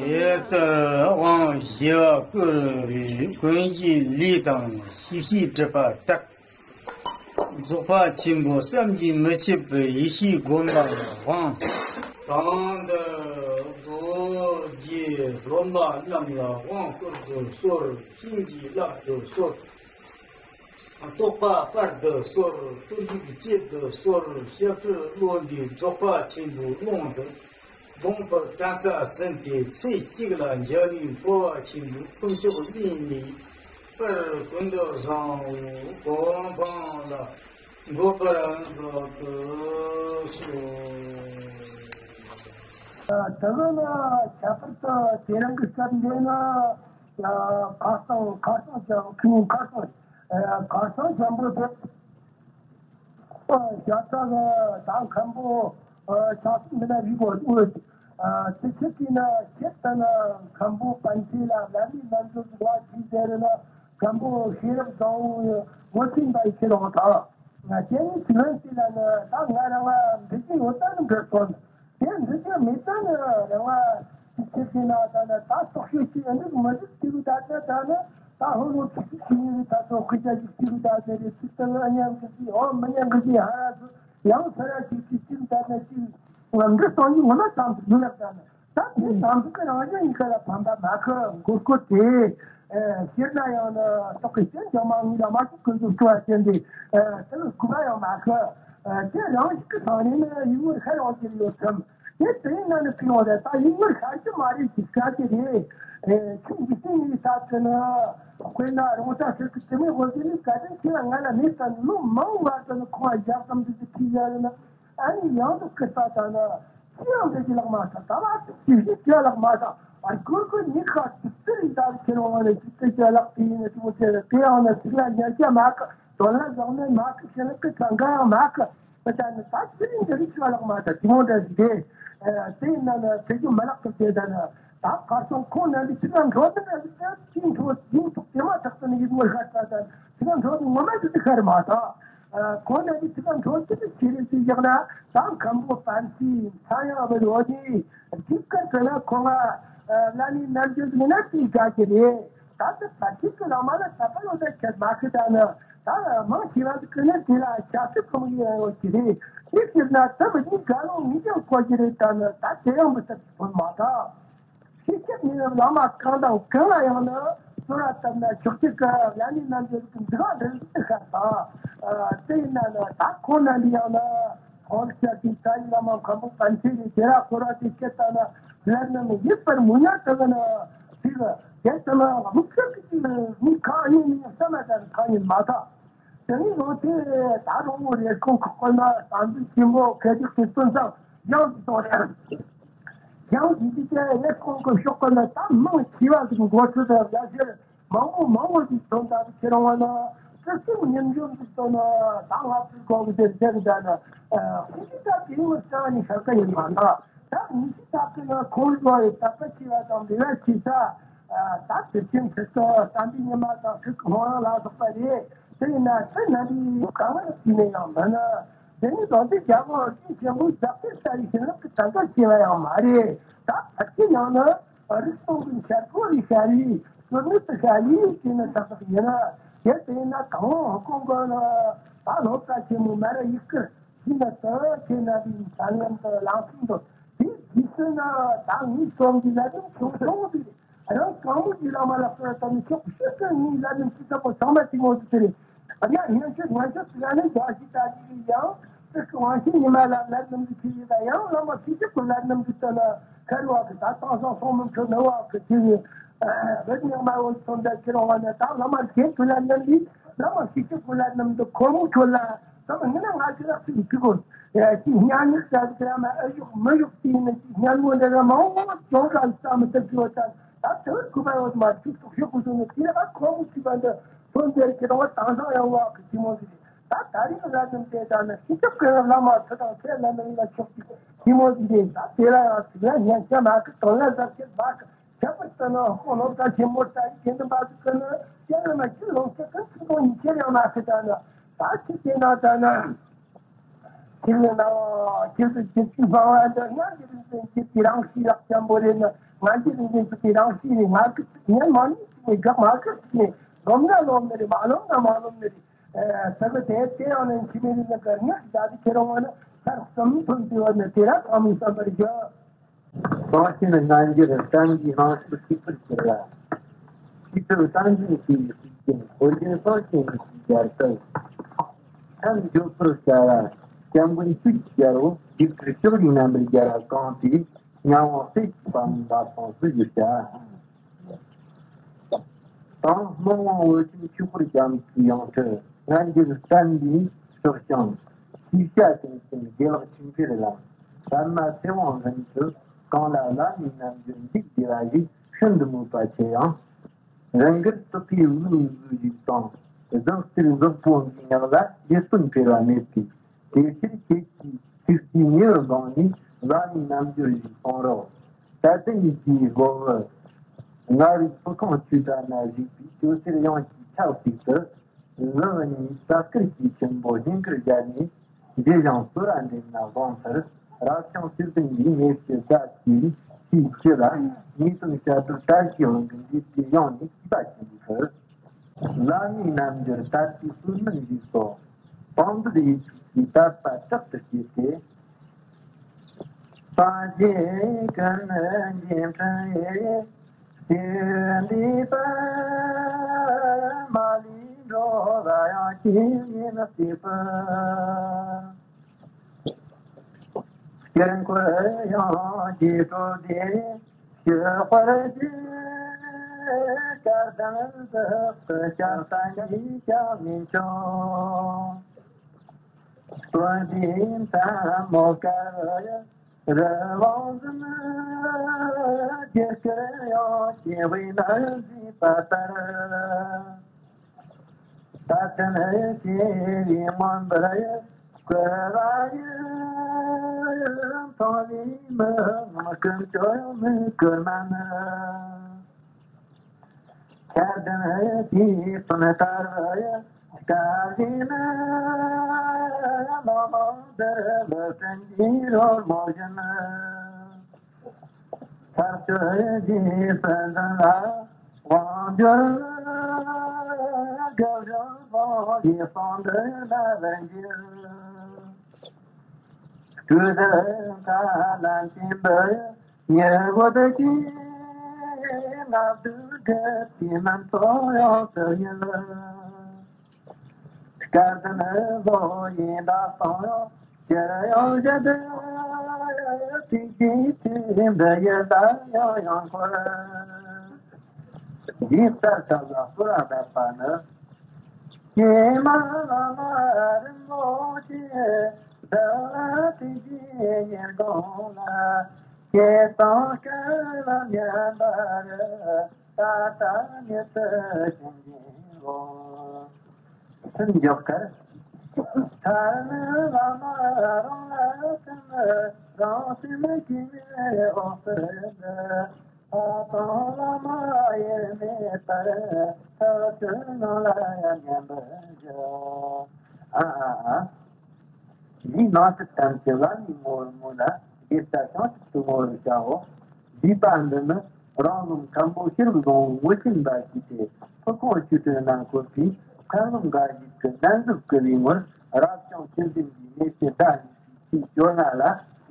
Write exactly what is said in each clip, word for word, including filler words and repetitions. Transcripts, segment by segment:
དེ་ལྟར་དབང་བཞི་པ་བསྐུར་བའི་ཀུན་གཞིའི་ལུས་དང་ཤེས་བྱའི་སྒྲིབ་པ་དག། རྫོགས་པ་ཆེན་པོ་བསམ་གྱིས་མི་ཁྱབ་པའི་ཡེ་ཤེས་བསྒོམ་པ་ལ་དབང་། གང་འདིར་རྡོ་རྗེ་སློབ་མ་རྣམས་ལ་དབང་བསྐུར་དུ་གསོལ། བྱིན་གྱིས་བརླབ་ཏུ་གསོལ། རྟོགས་པ་སྤར་དུ་གསོལ། བརྟུལ་ཞུགས་བསྐྱེད་དུ་གསོལ། སྐྱབས་སུ་བློ་འདས་འབྲོག་པ་ཆེན་པོའི་ཀློང་དུ། སྡོང་པོ་ཙ་ཙ་ཟིན་ཏེ་ཚེ་གཅིག་ལ་འཇའ་ལུས་འཕོ་བ་ཆེན་པོའི་ཁུ་མཆོག་བརྙེས་ནས་པར་ཀུན་ཏུ་བཟང་བོ་གོ་འཕང་ལ་འགོད་པར་མཛད་དུ་གསོལ། དེ་ག་ན་ཁྱད་པར་དུ་དེ་རིང་གི་སྐབས་འདི་ན་ཁ་སང་ཁ་སང་ཀྱང་ཁྱུང་ཁ་སང་ཁ་སང་འཇམ་པོ་དེ། ཤ་ཚ་གི་ད་མཁན་པོ་ཆགས་སུ་མི་ན་རིག་གོ་འོད། དེ་ཁྱེད་ཀྱིས་ན་ཁྱེད་ལྟ་ན་མཁན་པོ་པཎ་ཆེན་ལ་ལ་ནི་ནམ་རྒྱུན་དུ་བ་ཅི་ཟེར་ན་མཁན་པོ་ཤེས་རབ་བཟང་བོ་ངོ་ཆེན་པ་ཡི་ཁྱེད་རང་དང་ང་ཅན་ནི་ཚིག་ལན་ཟེར་ལ་ན་ད་ང་རང་ང་འདི་ཅི་ཡོད་ད་ནི་འདྲི་སོང་། དེ་འདི་ཚོ་མི་ཚང་ནི་རེ་བ་ཅིག་ཆེ་ཤོས་ན་ད་ནི་ད་རྟོག་ཞིབ་ཅིག་འདུག་མི་འདུག་ཅིག་ད་ཆ་ད་ནི་ད་ཧོ་ལོ་ཅིག་ཅིག་ཤེས་ཡིན་ད་ཚོ་ཁུ་ཆ་ཅིག་ཅིག་ད་ཆ་རེ་ཅིག་ད་ནི་ཨ་མཉམ་གི་ཅིག་ཨོ་མི་མཉམ་གི་ཅིག་ཧ་ར་ཚོ་ཡང་ས་ར་ཅིག་ཅིག་ཅིག་ད་ནི་ཅིག་ང་འདི་སང་ཉིན་ངོ་མ་ཙམ་དུ་ཡོད་ལབ་ད་ནི་ད་དེ་ཙམ་དུ་ཀི་རང་བཞིན་ཡིན་ཁ་ལ་ཕན་པ་མ་ཁ་མགོ་སྐོར་དེ། སྤྱིར་ན་ཡང་ན་རྟོག་གེ་སྤྱན་གྱི་མ་ངུས་ལ་མ་ཤུགས་ཀུན་ཏུ་སྤྲོ་བ་ཅན་ཏེ། དེ་ལ་སྐུད་པ་ཡང་མ་ཁ། དེ་རང་ཞིག་གི་ཐང་ནས་ནི་ཡིག་ངོར་ཤར་ཡོང་གི་ཡོད་ཙམ། དེ་དེ་ཡིན་ན་ནི་ཕི་ཡོང་རེད་ད་ཡིག་ངོར་ཤར་གྱི་མ་རེད་ཅིག་ཤར་གྱི་རེད། ཁྱིམ་གྱི་སྟེང་ཡིག་ས་ཚོད་ན། དཔེར་ན་རོང་ས་ཟེར་གི་དེ་མོའི་འོ་དེ་ནི་བཀའ་དྲིན་ཆེ་བ་ང་ལ་མེད་ཙང་ལོ་མང་བར་དུ་ནི་ཁོང་ལ་ཞག་ཙམ་དུ་ཅིག་ཁྲིད་ཡ་ཡོད་ན། ཨ་ནི་ཡང་དུ་སྐུར་ས་དང་ན། ཅི་ཡང་འདི་ཅི་ལག་མ་ས་ད་ལ་ཅི་ཞིག་ཅི་ལག་མ་ས་ཨ་གུར་གུར་ཉི་ཁ་ཅི་ཙི་རིག་ད་ཁྱེད་རང་ལ་ཅི་ཙི་ཅི་ལག་དེ་ཡིན་ན་ཅི་མོ་ཅི་རེད་དེ་ཡང་ན་ཅི་ལ་ཉ་ཅ་མ་ཁ་དོ་ལ་ལག་ནས་མ་ཁ་ཤེས་ན་ཀི་ཁ་འགའ་ཡང་མ་ཁ་ད་ཆ་ནི་ད་ཅི་རིག་འདི་རིག་ཅི་ལག་མ་ས་ཅི་མོ་འདྲ་ཞིག་དེ་དེ་ཡིན་ན་ན་དེ་ཅི་མ་ལག་ཏུ་དེ་ད་ན་ད་ཁ་སང་ཁོང་ན་འདི་ཅི་ལ་འགྲོ་ནི་འདྲ་ཞིག་དེ་ཅི་འགྲོ་ཡིན་ཐུག་དེ་མ་ཐག་ཏུ་ནི་ཡིད་མོ་ཤ་ད་ད་ཅི་ལ་འགྲོ་ནི་ངོ་མ་ཅི་ཏི་ཁ་རི་མ་ས། ཁོང་རྣམ་པའི་ཚིག་ཁ་འགྲོ་ཅི་ཏི་ཆེ་རིགས་ཅིག་བཞག་ན་ད་མཁན་པོ་པཎ་ཆེན་ཚངས་དབྱངས་པའི་ལོ་ནི་འཇིགས་སྐར་དུ་ན་ཁོང་ལ་ལ་ནི་ནམ་རྒྱུན་ཡིན་ན་ཅི་དགའ་གི་རེད། ད་ལྟ་ད་ཁྱེད་ཀྱི་ལ་མ་ལ་ད་པ་ལོ་ད་ཁྱེད་མ་ཁི་ད་ནི་ད་མང་ཆེ་བ་ཀི་ནི་དེ་ལ་ཞབས་ཕྱི་ཁོམ་གི་ཡོད་ཀྱི་རེད། དེ་ཕྱིར་ན་ད་མི་གཉིས་དགའ་ལོང་མི་ཀྱང་གོ་གི་རེད། ད་ནི་ད་དེ་ཡང་མི་ཐུབ་ཐུབ་མ་ད། ཤེས་ཁྱབ་མི་ཡོད་བླ་མ་གང་དང་གང་ལ་ཡང་ན་གསོལ་བ་བཏབ་ན་ཆོག་ཅིག་གི་ལ་ནི་རྣམ་འགྱུར་གྱི་འདི་ག་འདྲ་ཞིག་ཤར་དང་། དེ་ཡིན་ན་ན་ད་ཁོང་རྣམ་པའི་ཡང་ན་ཁོང་ལ་ཤར་ཅིག་ད་ཡི་བླ་མ་མཁན་པོ་པཎ་ཆེན་རེད་དེ་ར་སྐོར་བ་དེ་སྐད་བཏང་ན་ལར་རྣམས་ཡིད་པར་མུ་ཉར་དུ་གི་ན་ཞིག་དེ་ལྟ་ན་དམིགས་བསལ་གྱི་ཅིག་མི་གང་ཡིན་མིན་བསམ་ན་ད་གང་ཡིན་མ་ཐག་དེ་ནི་ལོ་ཚེ་ད་རུང་རེ་སྐོང་ཁོག་ཁོ་ན་དམ་ཚིག་ཆེན་པོ་སྐད་ཅིག་ཏུ་སྟོན་ཙང་ཡང་དུ་གཏོང་ཡང་ཡང་ཞིག་ཅིག་དེ་རེ་སྐོང་གི་ཤོག་གི་ན་ད་མང་ཆེ་བ་ཟིག་འགོ་ཁྲིད་དང་རྒྱ་ཆེར་མང་པོ་མང་པོ་ཞིག་ཐོན་ད་ཁྱེད་རང་བ་ན་སྲིད་གསུམ་ཉམས་འགྱུར་ཟིག་ཐོན་ན་ད་ང་ཚོའི་གོང་གི་དེར་རྒྱ་གི་ད་ན་ཁོང་གི་ད་དེ་ཡིན་ས་ནི་ཤར་ཀ་ཡིན་མ་ན་ད་མི་ཤི་ད་གི་ན་ཁོང་ལོ་ཡི་ད་ཀ་ཆེ་བ་དང་འབྲེལ་བ་ཆེ་ས། ད་དེ་ཕྱིན་ཁྲི་སྟོད་བསམ་པའི་ཉི་མ་དང་ཁྲི་གི་ཧོང་ལ་སོགས་པ་རེད། དེ་ཡིན་ན་ཚེ་ན་འདི་གང་ལ་ཕྱིན་ནས་ཡང་མིན་ནི། དེ་ནི་རྡོ་རྗེ་རྒྱལ་པོ་ཨོ་རྒྱན་ཆེན་པོའི་ཟབ་གཏེར་ལྟ་བུའི་བྱིན་རླབས་ཀྱི་དམ་པ་སྐྱེ་བ་ཡང་མ་རེད། ད་ཕལ་ཆེར་ཡང་ན་རིགས་སྟོང་གི་འཆར་སྒོ་རེ་ཤར་ཡིན་སོར་མོས་སུ་ཤར་ཡིན་ཞེས་ནི་ཐག་ཐག་ཡིན་ན། དེ་དེ་ཡིན་ན་གང་ཧ་གོ་གོ་ན་ད་སློབ་གྲྭ་ཆེན་མོ་མ་ར་ཡིག་སྐུལ། ཤིང་ན་ཏི་ཁྱེད་རྣམ་པའི་ས་ངན་དུ་ལངས་ཤིང་དུ་དེ་ཇི་སྲིད་ན་ད་ངའི་སོང་གི་ལ་ནི་ཆུང་ཆུང་དེ་རང་གང་མོ་གི་ལ་མ་ལ་སོ་ད་ནི་ཆོག་ཤེས་ཀྱི་ངའི་ལ་ནི་ཅི་ཙམ་པོ་ཚང་མ་གཅིག་མོ་དུ་དེ་རེད། ཨ་ཡ་ཉན་ཆོས་ང་ཆོས་ཟེར་ནི་འདྲ་ཞིག་ད་ཅི་རེད་ཡང་སྲིད་ཀྱི་དབང་ཤེས་ཉི་མ་ལ་ལ་ནམ་གི་ཁྱེད་ཡིན་ད་ཡང་བླ་མ་ཁྱེད་ཀྱི་ལ་ནམ་གི་ད་ན་ཁ་རུ་བ་གི་ད་ཏང་སང་སོང་མི་ཁྱོད་ནི་བ་གི་དེ་ནི་བེད་ཉག་མ་འོ་ཚོ་འདྲ་ཁྱེད་རང་བ་ནི་ད་བླ་མ་ཁྱེད་ཀྱི་ལ་ནམ་གི་བླ་མ་ཁྱེད་ཀྱི་ལ་ནམ་གི་ཁོ་མོ་ཁྱོད་ལ། ད་མ་ངི་ན་ང་ཅི་ལ་ཚིག་ཅི་གོ། ཅི་སྙན་ངག་ཟེར་གི་ཡ་མ་ཨ་ཡོག་མི་ཡོག་དེ་ནི་ཅི་སྙན་ངག་འདི་ར་མང་བོ་ཅོང་ག་ས་མི་ཐུབ་ཀྱི་ཡོད་ད། ད་དེ་བས་ཁུ་པ་ཡོད་མ་ཅིག་ཐུག་ཤོག་གོ་སོང་ནི་དེ་ལ་ཁོ་མོ་ཅི་པ་འདི་ཐོན་ཟེར་གི་རང་བ་དང་སང་ཡང་བ་གི་ཅི་མོ་ཟིག་ད་ད་རིང་ར་ནམ་དེ་ད་ནི་ཤི་ཐུབ་ཀྱི་བླ་མ་ཚུ་དང་ཁས་ལ་ནི་ལ་ཆོག་གི་ཅི་མོ་ཟིག་རེད། ད་དེ་ལ་ཡང་ཅི་ལ་སྙན་ཆ་མ་གི་དོན་ལ་ཟབ་ཆེ་མ་གི་ཁྱད་པར་དུ་ནི་ཧོ་ལོ་ཀ་ཆེན་མོ་ལྟ་ཡི་ཁྱེད་འདི་མ་ཟིག་གི་ནི་ཡང་ན་མ་ཅི་ལོ་ཀ་ཀི་ཚིག་པོ་ཉིད་ཁྱེད་ཡང་མ་ཟིག་ད་ནི་ད་ཅི་དེ་ན་ད་ནི། ཁྱེད་ནི་ན་ཁྱེད་ཚོ་ཁྱེད་ཀྱི་སྤང་བ་འདི་སྔར་གྱི་རིག་འཛིན་གྱི་དེ་རང་ཤི་ལག་ཅན་པོ་རེད་ནི་ ང་ཚོའི་རིག་གནས་ཚུལ་དེ་རང་ཤེས་ནས་ང་ཚོ་ཉན་མ་ནུས་ཟེར་ནས་རྒྱག་མ་ཁུར་ཟེར་ནས་སློབ་ན་སློབ་ནི་རེད། མ་སློབ་ན་མ་སློབ་ནི་རེད། ཨ་ད་གི་དེ་དེ་ཡང་ནས་འཆི་མེད་རིག་གནས་ཀྱི་ངག་ཅིག་ད་དེ་ཁྱེད་རང་ངོ་ན་ཚར་གསུམ་ཐོན་དུས་བ་ནི་དེ་ར་གང་མིན་བསམ་པར་བྱ། གང་ཞིག་ནི་སྔ་འགྱུར་བསྟན་པའི་རང་ཤུགས་གཅིག་པུར་གྱུར་ལ། ཆོས་ཚུལ་བསྟན་འཛིན་ཞེས་པའི་ཤུགས་ཀྱིས་ཨོ་རྒྱན་སངས་རྒྱས་ནས་ཀྱི་རྒྱལ་ཁབ། མཚམས་འཇོག་པར་བྱ་བ། སྐྱབས་མགོན་ཆོས་ཀྱི་རྒྱལ་པོ་རྒྱུད་གཅིག་ཕྱོགས་ཀྱི་རྣམ་པར་རྒྱལ་བ་གང་དེའི་ཉམས་དབང་སྲས་ཀྱི་བ་མོ་འབབ་སྟངས་སུ་བསྒྱུར་བྱ། དང་སྨོན་ལམ་འོད་ཆེན་ཆོས་འཁོར་རྒྱ་མཚོའི་ཡང་སྤྲུལ་སྔ་འགྱུར་བསྟན་པའི་སྲོག་ཤིང་ཤེས་བྱ་ཅན་གྱི་དགེ་ལེགས་ཆོས་འཕེལ་ལ་པདྨ་ཚེ་དབང་རིན་ཆེན་གང་ལ་བླ་མའི་རྣལ་འབྱོར་འཇུག་བདེ་བ་ཞིག་ཤིན་ཏུ་མོས་པ་ཆེ་ཡང་། རང་གི་སྟོབས་ཀྱིས་དབུགས་འགུག་ཞིག་དང་གཟེངས་གསེར་གཟེགས་པོ་འགའི་ཉག་ལ་རྗེ་བཙུན་འཕེལ་བ་མེད་དེ། དེ་ཕྱིར་ཁྱེད་ཀྱིས་ཚིག་རྩིས་ཉེ་བར་འབངས་ནས་བླ་མའི་རྣལ་འབྱོར་ཞིག་གསུང་རོགས། ད་ལྟ་ཉིད་ཀྱི་སློབ་བུ་ང་རིག་ཕུ་ཁང་ཆོས་གྲྭ་ན་བཞུགས་པའི་ཇོ་སེར་དབྱངས་ཀྱི་ཕྱག་ཞིག་ཏུ། ལག་གཉིས་ས་དཀར་གྱི་ཆུན་པོ་སྙིང་གར་སྦྱར་ནས་རྗེས་བཞིན་གསོལ་བ་འདེབས་ན་དགོངས་མཐར་རབ་བྱུང་ཚེ་བདུན་གྱི་ནད་ཀྱི་ཟླ་དེའི་ཚེས་བཅུ་ལ་ངེས་དོན་བཤད་སྒྲུབ་བཀྲ་ཤིས་དབང་གི་འདུས་སྡེ་ཡོངས་ནས་བྱིས་པ་ཆེན་པོའི་ཁུར། བླ་མའི་རྣལ་འབྱོར་དར་གྱི་སྲོལ་མིན་ཞིག་སོགས་དཔང་འདོད་ཡིད་ཆེས་ཀྱི་དད་པ་དྲག་ཏུ་སྐྱེས་ཏེ། སངས་རྒྱས་ཀུན་ནས་འཇིམ་ཕྲན་ཡེ། དེ་འདི་པདྨ་ལས་འགྲོ་བ་ཡང་ཁྱེད་ཉིད་སྲིད་པ། དཀྱིལ་འཁོར་ཡང་རྒྱས་སྤྲོས་ཏེ་ཞི་བར་བྱེད། སྐལ་ལྡན་བདག་གི་སྐྱབས་ས་གཉིས་ཀྱང་མི་འཆོལ། སྟོན་པའི་མཚན་མོ་དཀར་རི་ལུང་འཛིན། རྒྱུ་སྐར་ཡང་སྐྱེ་བའི་ནང་འཛིན་པ་ལྟར། ད་ཐེངས་ཞེས་པའི་མངོན་པར་བསྐུལ་བ་ཡི། མཐོང་བའི་མི་ངོམས་ཀུན་སྐྱོ་མི་བསྐུལ་མ་ནི། ཁ་ལྡན་དེའི་དོན་ལྟར་སྐབས་འདི་ནི་ལོ་ལོ་འདིར་ལུས་ཅན་གྱི་རོལ་མོ་བཞིན། ཐག་ཆོད་ཀྱི་སྲིད་འཛིན་ལ་དབང་བསྒྱུར། དགའ་བཞིན་ལོ་ཡི་ཟུང་འབྲེལ་ལ་ལེན་གྱིས། སྤྲུལ་ཟླ་ཁ་ལན་ཆེན་པོའི་ཉི་འོད་ཀྱིས། ང་བདུད་སྡེ་པའི་མུན་ཚོགས་ཡོངས་སུ་ཡལ། སྐལ་ལྡན་བློ་ཡི་ཟླ་གསུམ་ཡང་ཅིར་ཡང་བཞད་དེ། ཚིག་གཅིག་ཚིག་འདི་ཡི་ཟླ་ཡང་ཡང་འཁོར། འདི་ལྟར་ཐབས་ལ་གསོལ་བ་བཏབ་པ་ནི། ཀྱེ་མ་བླ་མ་རིན་པོ་ཆེ། བདག་ལ་ཐུགས་རྗེའི་ཉེར་དགོངས་ལ། ཁྱེད་དང་སྐལ་བ་མཉམ་པར། ད་ལྟ་ཉིད་དུ་བྱིན་གྱིས་རློབས། སུན་འཇོག་གར། ཐར་མེད་བླ་མ་རང་ལ་བསྟིམ། རང་སེམས་ཀྱི་འོག་ཏུ་འདུ། ད་དུང་བླ་མ་དབྱེར་མེད་ལྟར། ཐག་ཆོད་ངང་ལ་མཉམ་པར་བཞག་ཨ་ཨ་ཨ། འདིའི་ནང་དུ་བསྟན་གྱི་བླ་མའི་ངོ་བོར་བསྔོ་ལ། དགེ་རྩ་བྱང་ཆུབ་ཏུ་བསྔོ་བར་བྱའོ། བསྡུས་པ་འདི་ནི་རང་རློམ་མཁན་པོ་ཤེས་རབ་སློང་བོའི་ངོ་ཆེན་འབའ་ཞིག་སྟེ། ཕུ་ཁུང་ཆོས་སྒྲོན་ན་འཁོད་པའི་མཁན་སློབ་འགའ་ཞིག་གི་ནན་ཟུར་བསྐུལ་བའི་ངོར། རབ་བྱུང་ཚེས་བདུན་གྱི་ནད་ཀྱི་ཟླ་གཉིས་པའི་ཚེས་བཅོ་ལྔ་ལ་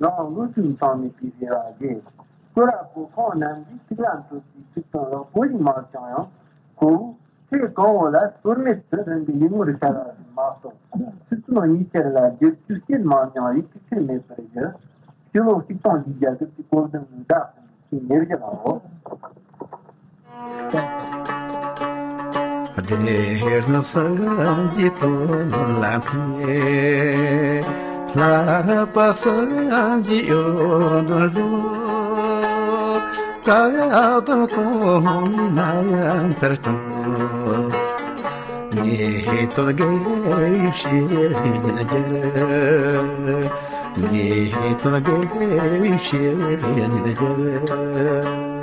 ནང་བློ་གྲོས་མཚམས་མེད་པའི་རེ་བ་བཞེས། སྐུ་ར་བོ་ཁོང་རྣམས་ཀྱིས་ཐུགས་ལ་འཕྲོད་པའི་ཚིག་དང་ལོ་གོ་ཞིག་མ་བྱུང་ཡང་། ཁོ་བོ་ཚེ་གང་བོ་ལ་སོར་མེད་དུ་རང་གི་ཡིད་ངོར་ཤར་བ་ཞིག་མ་གཏོགས། ཚིག་དང་གཉིས་ཆར་ལ་བསྒྱུར་བཅོས་བྱེད་མ་མྱོང་བའི་ཐུགས་ཁྲལ་མེད་པར་བཞེས། སྤྱི་ལོ་གཅིག་སྟོང་བཞི་བརྒྱ་དགུ་བཅུ་གོ་བདུན་ཟླ་གསུམ་པའི་ཚེས་ཉེར་བཞི་ལའོ། བདེ་སྣང་སངས་རྒྱས་དོན་ལ་འཁོད། ལྷག་པ་སངས་རྒྱས་ཡོན་ཏན་རྫོགས། བཀའ་དང་གོང་མའི་རྣམ་ཐར་སྐྱོང་། ངེས་དོན་དགེ་བའི་བཤེས་གཉེན་རྒྱལ། ངེས་དོན་དགེ་བའི་བཤེས་གཉེན་རྒྱལ།